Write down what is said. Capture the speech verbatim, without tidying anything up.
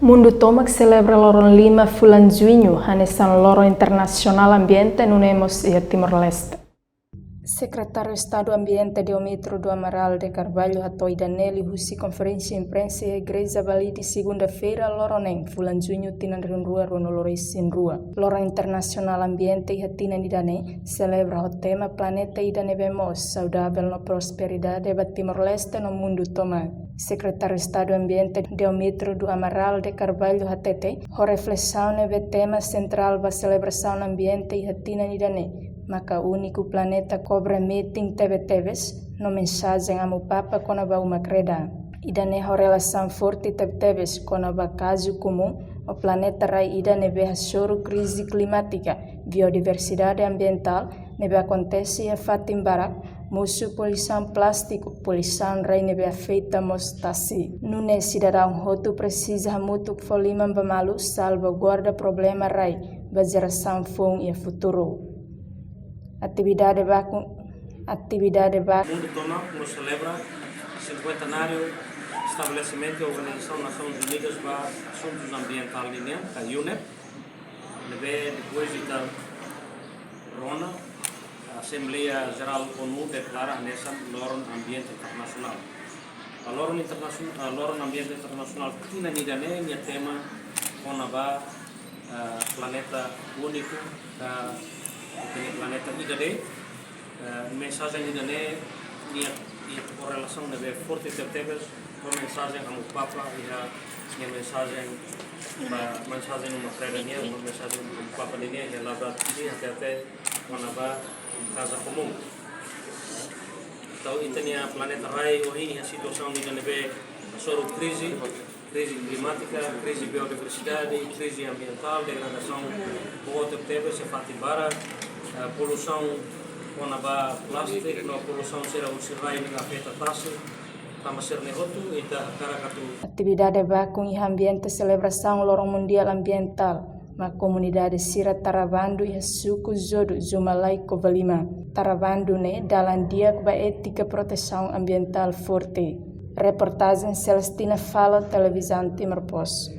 Mundu tomak selebra loron lima fulan Juñu hanesan Loron Internasionál Ambiente nune'e mós iha Timor-Leste. Sekretáriu Estadu Ambiente Deometro do Amaral de Carvalho hato'o ida-ne'e liuhusi konferénsia imprensa iha Igreja Balide, segunda-feira, loron neen fulan Juñu tinan rihun rua ruanulu resin rua. Loron Internasionál Ambiente iha tinan ida-ne'e selebra ho tema planeta ida ne'ebé moos, saudavel no prosperidade ba Timor-Leste no mundu tomak. Sekretáriu Estadu Ambiente Deometro do Amaral de Carvalho hatete, ho reflesaun ne'ebé tema sentrál ba selebrasaun ambiente iha tinan ida-ne'e maka úniku planeta kobre metin tebetebes, no mensajen Amu Papa kona-ba uma-kreda. Ida-ne'e ho relasaun forte tebetebes kona-ba kazu komún ho planeta rai ida ne'ebé hasoru krize klimátika, biodiversidade ambientál ne'ebé akontese iha fatin barak, mosu poluisaun plástiku, poluisaun rai ne'ebé afeta mós tasi. Nune'e sidadaun hotu presiza hamutuk fó liman ba malu, salvaguarda problema rai ba jerasaun foun iha futuru. Atividade baku, atividade baku. Mundu tomak mós selebra sinkuentenáriu estabelesimentu Organizasaun Nasoins Unidas ba Asuntus Ambientál ninian, ka UNEP, ne'ebé depois ita rona, Asembleia Jerál ONU deklara hanesan Loron Ambiente Internasionál. Loron Internasionál, Loron Ambiente Internasionál tinan ida-ne'e nia tema kona-ba, eh, planeta úniku, eh, ita-nia planeta ida de'it. Eh, mensajen ida-ne'e nia, nia korelasaun ne'ebé forte tebetebes ho mensajen Amu Papa iha, nia mensajen ba, mensajen uma-kreda nian, mensajen Amu Papa nian iha Laudato Si' hatete kona-ba kazu komún. Entaun ita-nia planeta rai ohin iha situasaun ida ne'ebé hasoru krize, krize klimátika, krize biodiversidade, krize ambientál, degradasaun boot tebetebes iha fatin barak, eh, poluisaun kona-ba plástiku, no poluisaun sira husi rai ne'ebé afeta tasi, tanba sira-ne'e hotu, ita hakarak atu. Atividade bakun iha ambiente selebrasaun Loron Mundiál Ambientál, mak komunidade sira Tarabandu iha suku Jodu, Zumalai, Covalima. Tarabandu ne'e dalan di'ak ba étika protesaun ambientál forte. Reportajen Celestina Falo, Televizaun Timor Post.